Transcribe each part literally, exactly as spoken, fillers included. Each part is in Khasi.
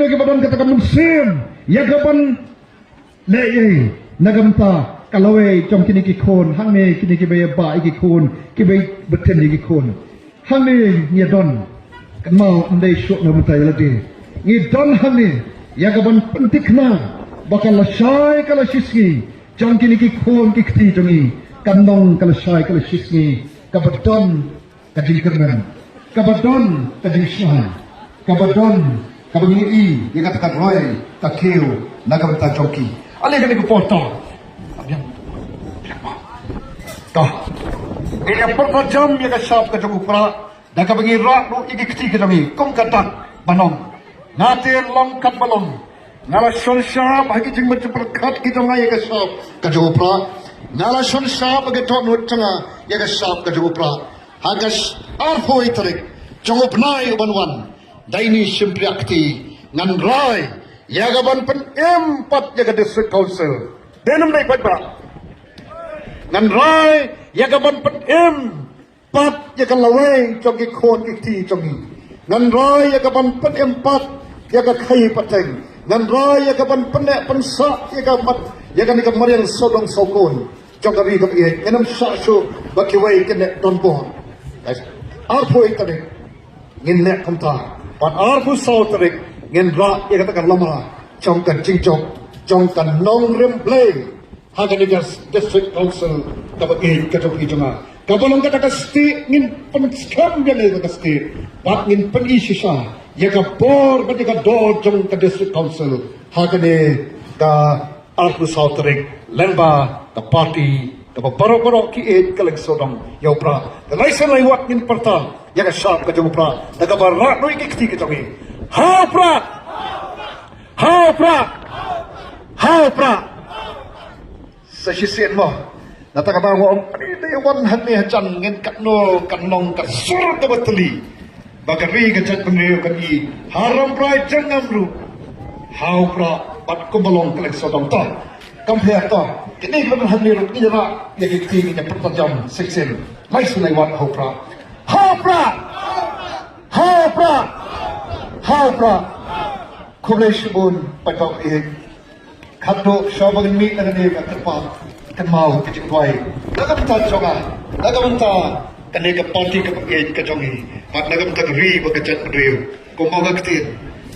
Kiba don kata ka mynsiem ïa kaban leh ei na ka bynta ka lawei jong kine ki khun, hangne kine kiba ïa ba ïa ki khun, kiba bteng ïa ki khun. Hangne ngi don, kynmaw, ym dei shuh na ka bynta ïa lade. Ngi don hangne ïa kaban pynthikna ba ka lashai ka lashisngi jong kine ki khun ki kti jong ngi kan long ka lashai ka lashisngi kaba don ka jingkyrmen, kaba don ka jingshai, kaba don kaba ngi ïohi ïa kata ka roi ka kiew na ka bynta jong ki. Ale kane ka por to. Abiang. Abiang. To. Ngi ïa pyrta jam ïa ka shap ka jong u Prah da kaba ngi rah ruh ïa ki kti ka jong ngi kum ka dak ba nong. Nga te long kat ba long. Nga la shon shap ha ki jingmut jingpyrkhat ki jong nga ïa ka shap ka jong u Prah. Nga la shon shap ha ka dohnud jong nga ïa ka shap ka jong u Prah. Ha ka sh-, arphew tarik jong u bnai uban wan, dei ni shim priak kti, ngan rai ïa kaban pynim pat ïa ka District Council. Dei nam dei pat ba ngan rai ïa kaban pynim pat ïa ka lawei jong ki khun ki kti jong ngi. Ngan rai ïa kaban pynim pat ïa ka khaii pateng. Ngan rai ïa kaban pynneh pynsah ïa ka mat, ïa kane ka mariang sawdong sawkun jong ka ri kaba ïeit. Ngin ym shah shuh ba kiwei kin neh donbor. Arphew tarik ngin neh kumta. Bad arphew saw tarik ngin rah ïa kata ka lama jong ka jingjop jong ka nongrim Blei ha kane ka District Council kaba ïeit ka jong phi jong nga. Kaba long kata ka stieh ngin pynskhem biang ïa ka stieh bad ngin pyni shisha ïa ka bor bad ïa ka dor jong ka District Council ha kane ka arphew saw tarik, lyngba ka party kaba baroh baroh ki ïeit ka leng sawdong ïa u Prah. Te lai sien lai wat ngin pyrta ïa ka shap ka jong u Prah da kaba rah ruh ïa ki kti ka jong ngi. Ha u Prah! Ha u Prah! Ha u Prah! Sa shisien mo. Nata kaba nga ong, ani dei wan hangne hajan ngin katno kan long ka sur kaba tylli ba ka ri ka jaitbynriew kan ïohi ha Rambrai jong ngam ruh. Ha u Prah bad kumba long ka leng sawdong to. Kam pher to. Kine kiba don hangne ruh ngi rah ïa ki kti, ngi pyrta jam shisien. Lai sien lai wat ha u Prah. Ha u Prah! Ha u Prah! Ha u Prah! Khublei shibun, paidbah ïeit. Khatduh shuwa ba ngin mih na kane ka kyrpad, kynmaw ka jingduwai na ka bynta jong nga, na ka bynta kane ka party kaba ïeit ka jong ngi bad na ka bynta ka ri bad ka jaitbynriew. Kumba nga ktien,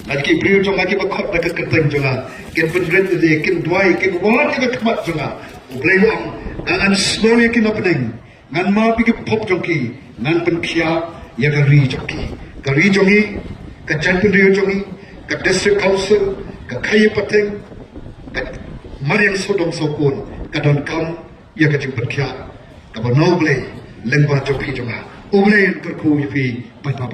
na ki briew jong nga kiba khot na ka kyrteng jong nga kin pynrit ïa, kin duwai, kin wad ïa ka khmat jong nga. U Blei u ong, nga ngan snoh ïa ki na bneng, ngan map ïa ki pop jong ki, ngan pynkhiah ïa ka ri jong ki. Ka ri jong ngi, ka jaitbynriew jong ngi, ka District Council, ka khaii pateng, ka mariang sawdong sawkun, ka donkam ïa ka jingpynkhiah kaba na U Blei lyngba jong phi jong nga. U Blei un kyrkhu ïa phi paidbah.